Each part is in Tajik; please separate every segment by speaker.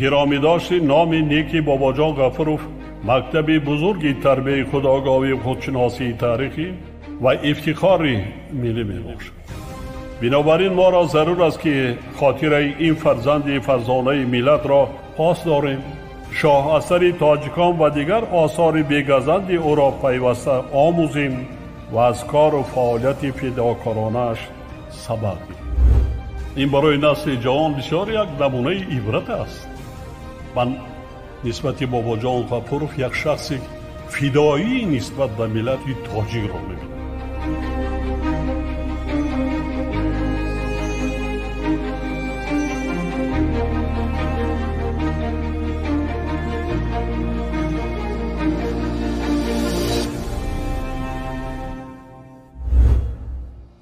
Speaker 1: Гиромӣ дошти номи неки Бобоҷон Ғафуров мактаби бузурги тарбияи худогоҳӣ, худшиносии таърихӣ ва ифтихори миллӣ мебошад. Бинобар ин моро зарур аст, ки хотираи ин фарзанди фарзонаи миллатро пос дорем, шоҳасари тоҷикон ва дигар осори бегазанди ӯро пайваста омӯзем ва аз кору фаъолияти фидокоронааш сабақ гирем. Ин барои насли ҷавон бисёр як намунаи ибрат аст. Ман нисбати Бобоҷон Ғафуров як шахси фидоӣ нисбат ба миллати тоҷикро мебинам.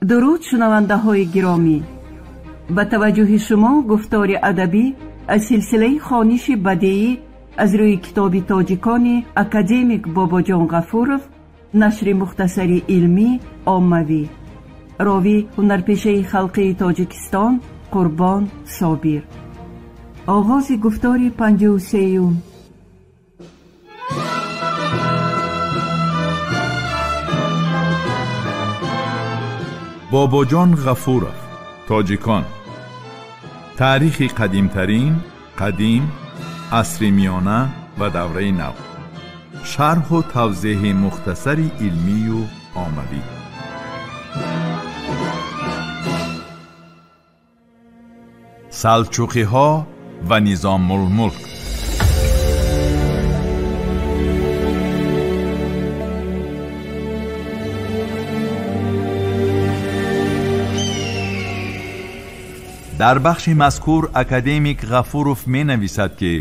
Speaker 2: Дуруд, шунавандаҳои гиромӣ! Ба таваҷҷӯҳи шумо гуфтори адабӣ аз силсилаи хониши бадеӣ аз рӯи китоби тоҷикони академик Бобоҷон Ғафуров, нашри мухтасари илмӣ оммавӣ. Ровӣ ҳунарпешаи халқии Тоҷикистон Қурбон Собир. Оғози гуфтори 53-юм.
Speaker 3: Бобоҷон Ғафуров, тоҷикон. Таърихи қадимтарин, қадим, асри миёна ва давраи нав. Шарҳу тавзеҳи мухтасари илмию оммавӣ. Салчуқиҳо ва Низомулмулк. Дар бахши мазкур академик Ғафуров менависад, ки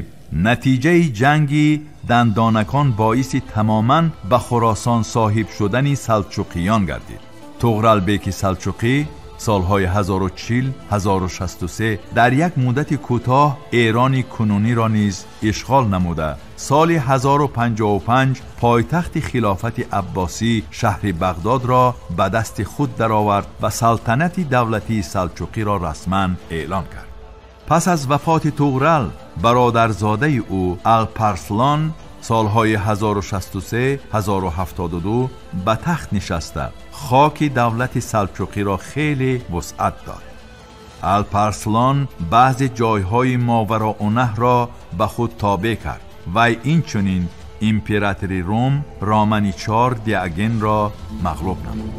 Speaker 3: натиҷаи ҷанги дандонакон боиси тамоман ба Хуросон соҳиб шудани салчуқиён гардид. Туғралбеки Салчуқӣ солҳои 1040-1063 дар як муддати кӯтоҳ Эрони кунуниро низ ишғол намуда, соли 1055 пойтахти хилофати аббосӣ шаҳри Бағдодро ба дасти худ даровард ва салтанати давлатии салчуқиро расман эълон кард. Пас аз вафоти Туғрал, бародарзодаи ӯ Алпарслон солҳои 1063-1072 ба тахт нишаста, хоки давлати салчуқиро хеле вусъат дод. Алпарслон баъзе ҷойҳои Мовароуннаҳрро ба худ тобеъ кард. Вай инчунин императори Рум Романи Чор Диагенро мағлуб намуд.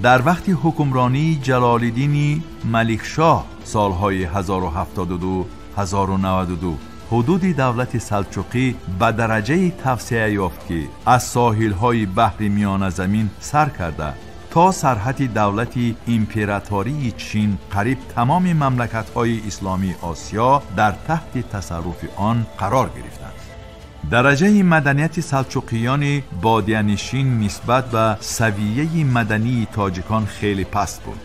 Speaker 3: Дар вақти ҳукмронии Ҷалолиддини Маликшоҳ солҳои 1072-1092 ҳудуди давлати салчуқӣ ба дараҷаи тавсеа ёфт, ки аз соҳилҳои баҳри Миёназамин сар карда то сарҳади давлати императории Чин қариб тамоми мамлакатҳои исломии Осиё дар таҳти тасарруфи он қарор гирифтанд. Дараҷаи маданияти салчуқиёни бодиянишин нисбат ба савияи мадании тоҷикон хеле паст буд.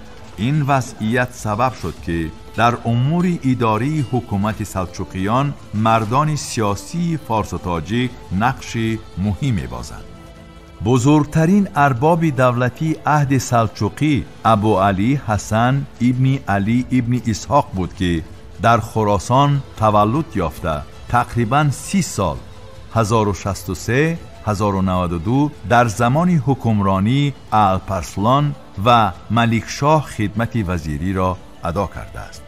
Speaker 3: Ин вазъият сабаб шуд, ки дар умури идории ҳукумати салчуқиён мардони сиёсии форсу тоҷик нақши муҳим мебозанд. Бузургтарин арбоби давлатии аҳди салчуқӣ Абуалӣ Ҳасан ибни Алӣ ибни Исҳоқ буд, ки дар Хуросон таваллуд ёфта тақрибан 30 сол 1063-1092 дар замони ҳукмронии Алпарслон ва Маликшоҳ хидмати вазириро адо кардааст.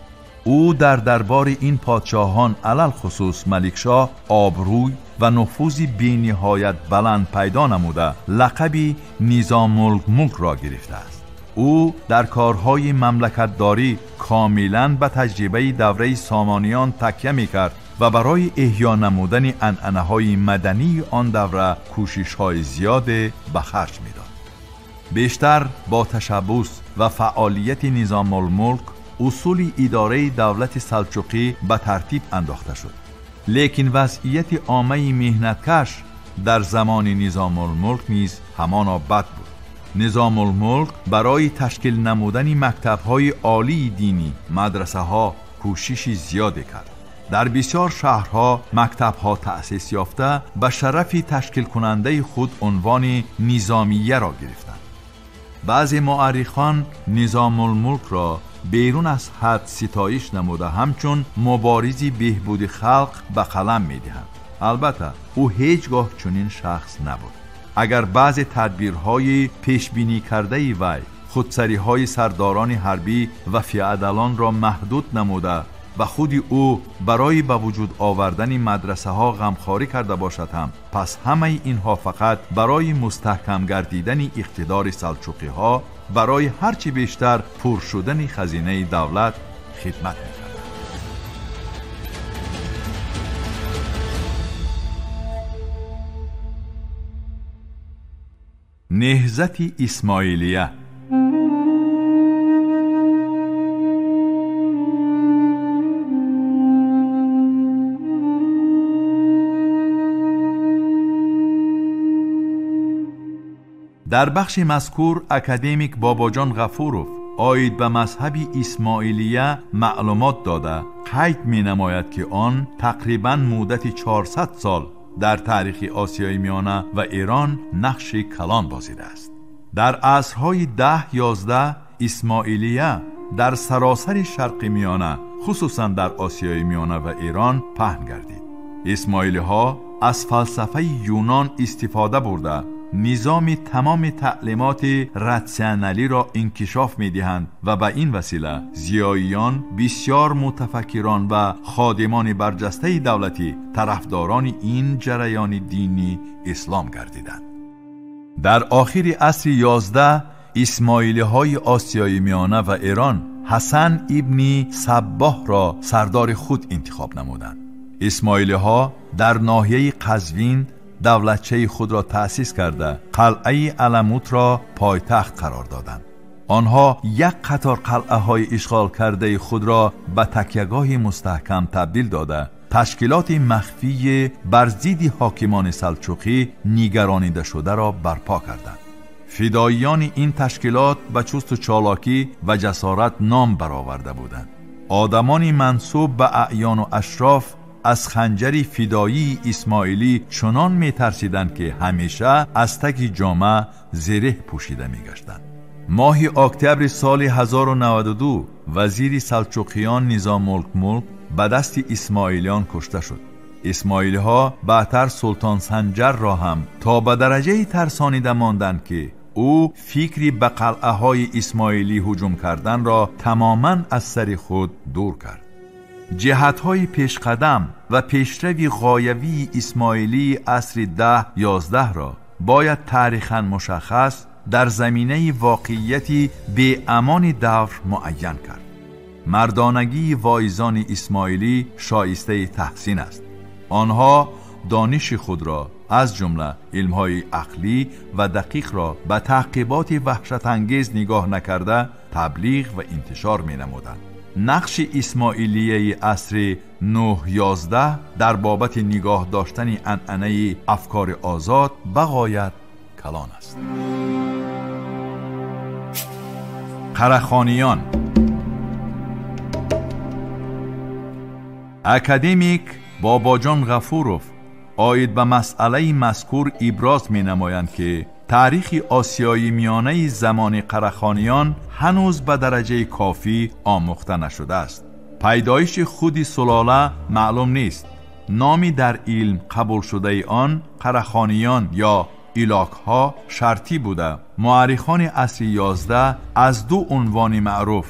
Speaker 3: Ӯ дар дарбори ин подшоҳон, алалхусус Маликшоҳ, обрӯй ва нуфузи бениҳоят баланд пайдо намуда, лақаби Низомулмулкро гирифтааст. Ӯ дар корҳои мамлакатдорӣ комилан ба таҷрибаи давраи Сомониён такя мекард ва барои эҳё намудани анъанаҳои мадании он давра кӯшишҳои зиёде ба харҷ медод. Бештар бо ташаббус ва фаъолияти Низомулмулк усули идораи давлати салчуқӣ ба тартиб андохта шуд. Лекин вазъияти оммаи меҳнаткаш дар замони Низомулмулк низ ҳамоно бад буд. Низомулмулк барои ташкил намудани мактабҳои олии динӣ, мадрасаҳо кӯшиши зиёде кард. Дар бисёр шаҳрҳо мактабҳо таъсис ёфта, ба шарафи ташкилкунандаи худ унвони Низомияро гирифтанд. Баъзе муаррихон Низомулмулкро берун аз ҳад ситоиш намуда ҳамчун муборизи беҳбуди халқ ба қалам медиҳанд. Албатта, ӯ ҳеҷ гоҳ чунин шахс набуд. Агар баъзе тадбирҳои пешбинӣ кардаи вай худсариҳои сардорони ҳарбӣ ва феодалонро маҳдуд намуда ва худи ӯ барои ба вуҷуд овардани мадрасаҳо ғамхорӣ карда бошад ҳам, пас ҳамаи инҳо фақат барои мустаҳкам гардидани иқтидори салчуқиҳо, барои ҳарчи бештар пур шудани хазинаи давлат хидмат мекарданд. Неҳзати Исмоилия. Дар бахши мазкур академик Бобоҷон Ғафуров оид ба мазҳаби Исмоилия маълумот дода қайд менамояд, ки он тақрибан муддати 400 сол дар таърихи Осиёи Миёна ва Эрон нақши калон бозидааст. Дар асрҳои 10-11 Исмоилия дар саросари Шарқи Миёна, хусусан дар Осиёи Миёна ва Эрон паҳн гардид. Исмоилиҳо аз фалсафаи Юнон истифода бурда низоми тамоми таълимоти ратсионалиро инкишоф медиҳанд ва ба ин васила зиёиён, бисёр мутафаккирон ва ходимони барҷастаи давлатӣ тарафдорони ин ҷараёни динӣ ислом гардиданд. Дар охири асри 11 исмоилиҳои Осиёи Миёна ва Эрон Ҳасан ибни Саббоҳро сардори худ интихоб намуданд. Исмоилиҳо дар ноҳияи Қазвин давлатчаи худро таъсис карда қалъаи Аламутро пойтахт қарор доданд. Онҳо як қатор қалъаҳои ишғол кардаи худро ба такягоҳи мустаҳкам табдил дода, ташкилоти махфии бар зидди ҳокимони салчуқӣ нигаронида шударо барпо карданд. Фидоиёни ин ташкилот ба чусту чолокӣ ва ҷасорат ном бароварда буданд. Одамони мансуб ба аъёну ашроф аз ханҷари фидоии Исмоилӣ чунон метарсиданд, ки ҳамеша аз таги ҷома зиреҳ пӯшида мегаштанд. Моҳи октябри соли 1092 вазири салчуқиён Низомулк Мулк ба дасти исмоилиён кушта шуд. Исмоилиҳо баъдтар Султон Санҷарро ҳам то ба дараҷае тарсонида монданд, ки ӯ фикри ба қалъаҳои исмоилӣ ҳуҷум карданро тамоман аз сари худ дур кард. Ҷиҳатҳои пешқадам ва пешрави ғоявии исмоилии асри 10-11-ро бояд таърихан мушаххас дар заминаи воқеияти беамони давр муайян кард. Мардонагии воизони исмоилӣ шоистаи таҳсин аст. Онҳо дониши худро аз ҷумла илмҳои ақлӣ ва дақиқро ба таъқиботи ваҳшатангез нигоҳ накарда таблиғ ва интишор менамуданд. Нақши исмоилияи асри 9-11 дар бобати нигоҳ доштани анъанаи афкори озод ба ғоят калон аст. Қарахониён. Академик Бобоҷон Ғафуров оид ба масъалаи мазкур иброз менамоянд, ки таърихи Осиёи Миёнаи замони Қарахониён ҳанӯз ба дараҷаи кофӣ омӯхта нашудааст. Пайдоиши худи сулола маълум нест. Номи дар илм қабулшудаи он Қарахониён ё илокҳо шартӣ буда, муаррихони асри 11 аз ду унвони маъруф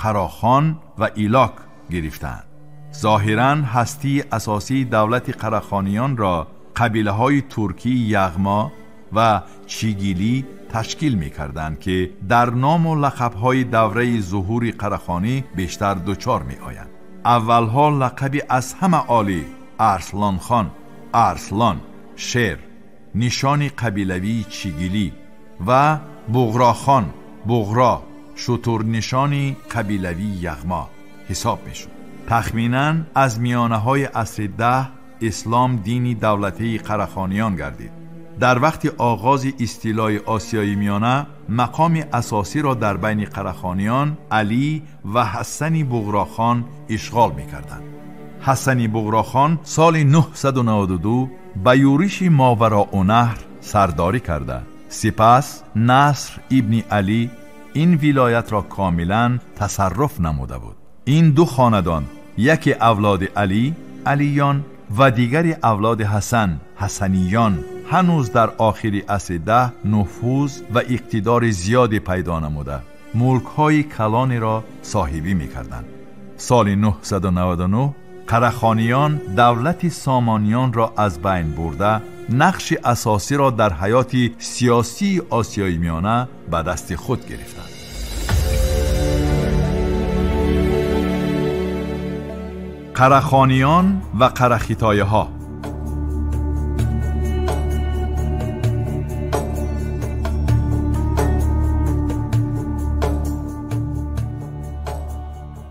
Speaker 3: Қарахон ва Илок гирифтаанд. Зоҳиран ҳастии асосии давлати Қарахониёнро қабилаҳои туркии Яғмо ва Чигилӣ ташкил мекарданд, ки дар ному лақабҳои давраи зуҳури Қарахонӣ бештар дучор меоянд. Аввалҳо лақаби аз ҳама олӣ Арслонхон, Арслон, Шер, нишони қабилавии Чигилӣ ва Буғрохон, Буғро, шутурнишони қабилавии Яғмо ҳисоб мешуд. Тахминан аз миёнаҳои асри 10 ислом дини давлатии Қарахониён гардид. Дар вақти оғози истилои Осиёи Миёна мақоми асосиро дар байни Қарахониён Алӣ ва Ҳасани Буғрохон ишғол мекарданд. Ҳасани Буғрохон соли 992 ба юриши Мовароуннаҳр сардорӣ карда, сипас Наср ибни Алӣ ин вилоятро комилан тасарруф намуда буд. Ин ду хонадон яке авлоди Алӣ, Алиён, ва дигари авлоди Ҳасан, Ҳасаниён, ҳанӯз дар охири асри 10 нуфуз ва иқтидори зиёде пайдо намуда, мулкҳои калонеро соҳибӣ мекарданд. Соли 999 Қарахониён давлати Сомониёнро аз байн бурда, нақши асосиро дар ҳаёти сиёсии Осиёи Миёна ба дасти худ гирифтанд. Қарахониён ва Қарахитоиҳо.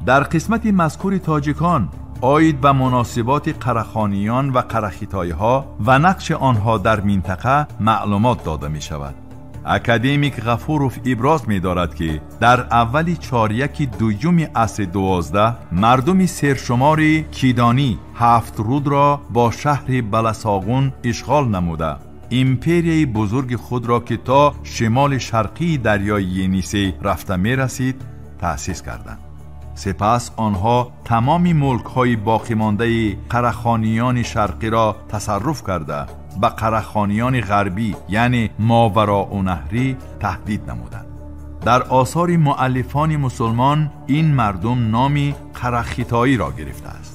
Speaker 3: Дар қисмати мазкури тоҷикон оид ба муносиботи Қарахониён ва Қарахитоиҳо ва нақши онҳо дар минтақа маълумот дода мешавад. Академик Ғафуров иброз медорад, ки дар аввали чоряки дуюми асри 12 мардуми сершумори Кидонӣ ҳафт рудро бо шаҳри Баласоғун ишғол намуда, империяи бузурги худро, ки то шимоли шарқии дарёи Енисей рафта мерасид, таъсис карданд. Сипас онҳо тамоми мулкҳои боқимондаи Қарахониёни шарқиро тасарруф карда, ба Қарахониёни ғарбӣ, яъне Мовароуннаҳрӣ, таҳдид намуданд. Дар осори муаллифони мусулмон ин мардум номи Қарахитоиро гирифтааст.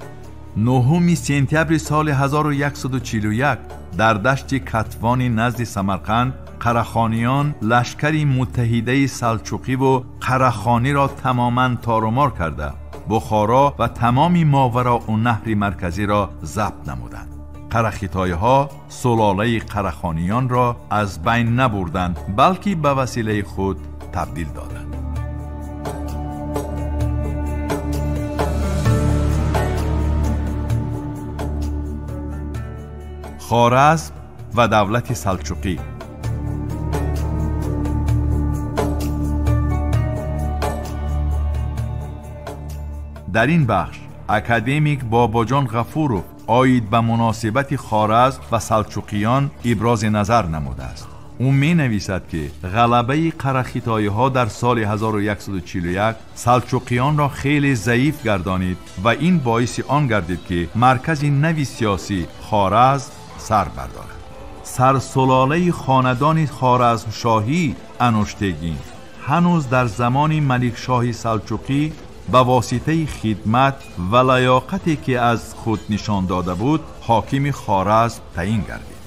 Speaker 3: 9 сентябри соли 1141 дар дашти Катвони назди Самарқанд Қарахониён лашкари муттаҳидаи Салчуқиву Қарахониро тамоман торумор карда, Бухоро ва тамоми Мовароуннаҳри марказиро забт намуданд. Қарахитоиҳо сулолаи Қарахониёнро аз байн набурданд, балки ба василаи худ табдил доданд. Хоразм ва давлати Салчуқӣ. Дар ин бахш академик Бобоҷон Ғафуров оид ба муносибати Хоразм ва Салчуқиён ибрози назар намудааст. Ӯ менависад, ки ғалабаи Қарахитоиҳо дар соли 1141 Салчуқиёнро хеле заиф гардонид ва ин боиси он гардид, ки маркази нави сиёсӣ Хоразм сар бардорад. Сарсулолаи хонадони Хоразмшоҳӣ Ануштегин ҳанӯз дар замони Маликшоҳи Салчуқӣ ба воситаи хидмат ва лаёқате, ки аз худ нишон дода буд, ҳокими Хоразм таъин гардид.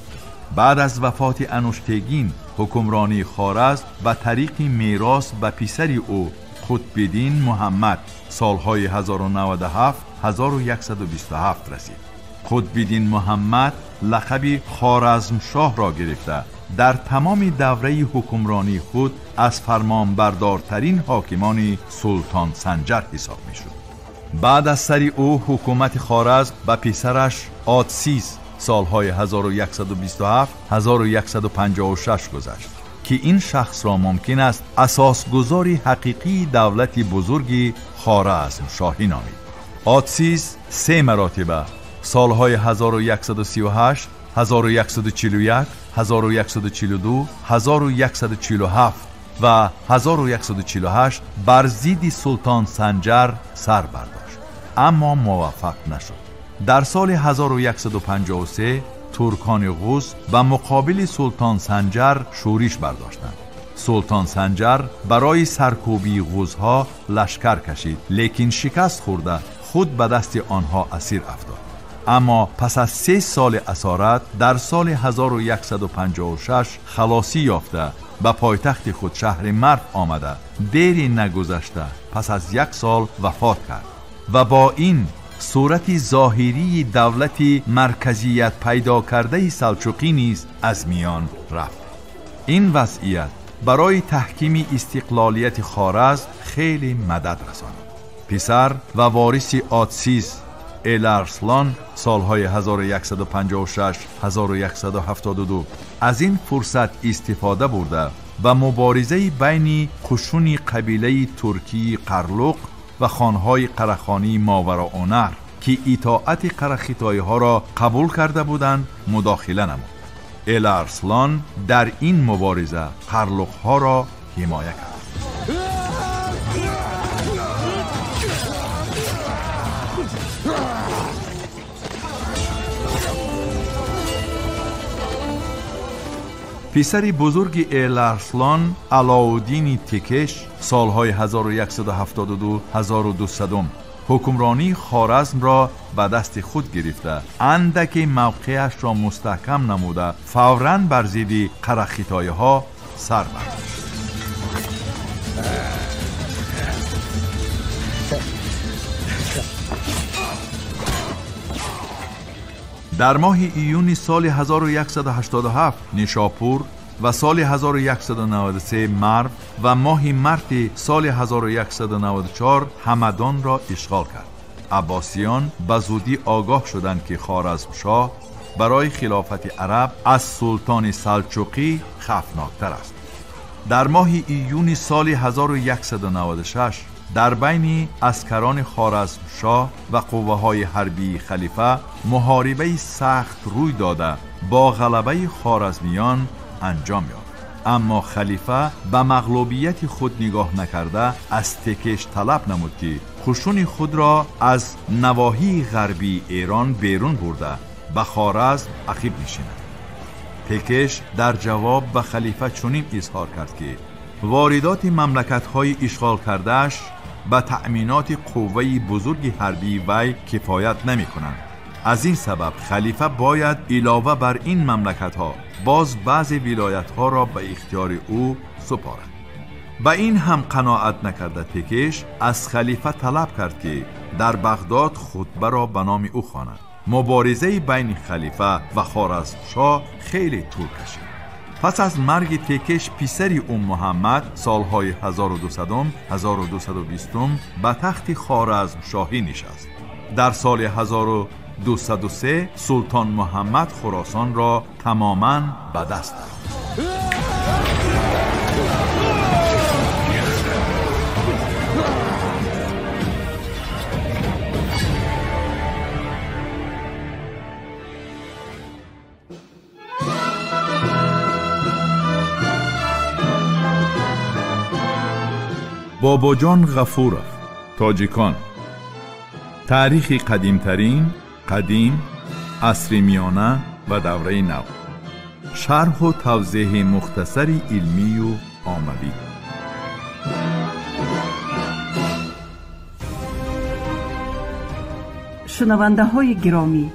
Speaker 3: Баъд аз вафоти Ануштегин ҳукмронии Хоразм ба тариқи мерос ба писари ӯ Қутбиддин Муҳаммад солҳои 1097-1127 расид. Қутбиддин Муҳаммад лақаби Хоразмшоҳро гирифта, дар тамоми давраи ҳукмронии худ аз фармонбардортарин ҳокимони Султон Санҷар ҳисоб мешуд. Баъд аз сари ӯ ҳукумати Хоразм ба писараш Отсиз солҳои 1127-1156 гузашт, ки ин шахсро мумкин аст асосгузори ҳақиқии давлати бузурги Хоразмшоҳӣ номид. Отсиз се маротиба солҳои 1138, 1141, 1142, 1147 ва 1148 бар зидди Султон Санҷар сар бардошт, аммо муваффақ нашуд. Дар соли 1153 туркони ғуз ба муқобили Султон Санҷар шӯриш бардоштанд. Султон Санҷар барои саркӯбии ғузҳо лашкар кашид, лекин шикаст хӯрда худ ба дасти онҳо асир афтод. Аммо пас аз 3 соли асорат дар соли 1156 халосӣ ёфта ба пойтахти худ шаҳри Марв омада, дери нагузашта пас аз 1 сол вафот кард ва бо ин сурати зоҳирии давлати марказият пайдо кардаи Салчуқӣ низ аз миён рафт. Ин вазъият барои таҳкими истиқлолияти Хоразм хеле мадад расонид. Писар ва вориси Отсиз Эларслон солҳои 1156-1172 аз ин фурсат истифода бурда ва муборизаи байни қушуни қабилаи туркии Қарлуқ ва хонҳои Қарахонии Мовароуннаҳр, ки итоати Қарахитоиҳоро қабул карда буданд, мудохила намуд. Эларслон дар ин мубориза қарлуқҳоро ҳимоя кард. Писари бузурги Эларслон Алоуддини Текеш солҳои 1172-1200 ҳукмронии Хоразмро ба дасти худ гирифта, андаке мавқеашро мустаҳкам намуда, фавран бар зидди қарахитоиҳо сар бардошт. Дар моҳи июни соли 1187 Нишопур ва соли 1193 Марв ва моҳи марти соли 1194 Ҳамадонро ишғол кард. Аббосиён ба зудӣ огоҳ шуданд, ки Хоразмшоҳ барои хилофати араб аз султони Салчуқӣ хавфноктар аст. Дар моҳи июни соли 1196 дар байни аскарони Хоразмшоҳ ва қувваҳои ҳарбии халифа муҳорибаи сахт рӯй дода бо ғалабаи хоразмиён анҷом ёфт. Аммо халифа ба мағлубияти худ нигоҳ накарда аз Текеш талаб намуд, ки қушуни худро аз навоҳии ғарбии Эрон берун бурда ба Хоразм ақиб нишинад. Текеш дар ҷавоб ба халифа чунин изҳор кард, ки воридоти мамлакатҳои ишғол кардааш ба таъминоти қувваи бузурги ҳарбии вай кифоят намекунанд. Аз ин сабаб халифа бояд илова бар ин мамлакатҳо боз баъзе вилоятҳоро ба ихтиёри ӯ супорад. Ба ин ҳам қаноат накарда Текеш аз халифа талаб кард, ки дар Бағдод хутбаро ба номи ӯ хонад. Муборизаи байни халифа ва Хоразмшоҳ хеле тӯл кашид. Пас аз марги Текеш писари ӯ Муҳаммад солҳои 1200-1220 ба тахти Хоразмшоҳӣ нишаст. Дар соли 1203 султон Муҳаммад Хуросонро тамоман ба даст овард. Бобоҷон Ғафуров, Тоҷикон. Таърихи қадимтарин, қадим, асри миёна ва давраи нав. Шарҳу тавзеҳи мухтасари илмию оммавӣ.
Speaker 2: Шунавандаҳои гиромӣ,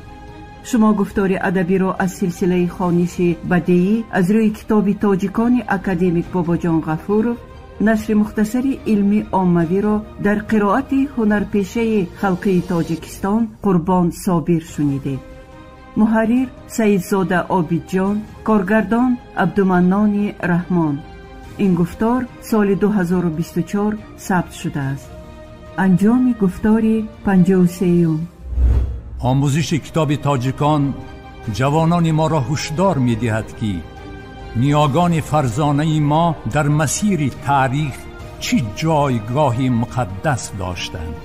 Speaker 2: шумо гуфтори адабиро аз силсилаи хониши бадеӣ аз рӯи китоби тоҷикони академик Бобоҷон Ғафуров нашри мухтасари илмӣ оммавиро дар қироати ҳунарпешаи халқии Тоҷикистон Қурбон Собир шунидед. Муҳаррир Саидзода Обидҷон, коргардон Абдуманнони Раҳмон. Ин гуфтор соли 2024 сабт шудааст. Анҷоми гуфтори 53-юм.
Speaker 4: Омӯзиши китоби тоҷикон ҷавонони моро ҳушдор медиҳад, ки ниёгони фарзонаи мо дар масири таърих чӣ ҷойгоҳи муқаддас доштанд.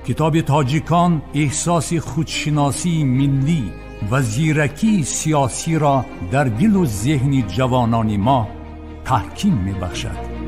Speaker 4: Китоби тоҷикон эҳсоси худшиносии миллӣ ва зиракии сиёсиро дар дилу зеҳни ҷавонони мо таҳким мебахшад.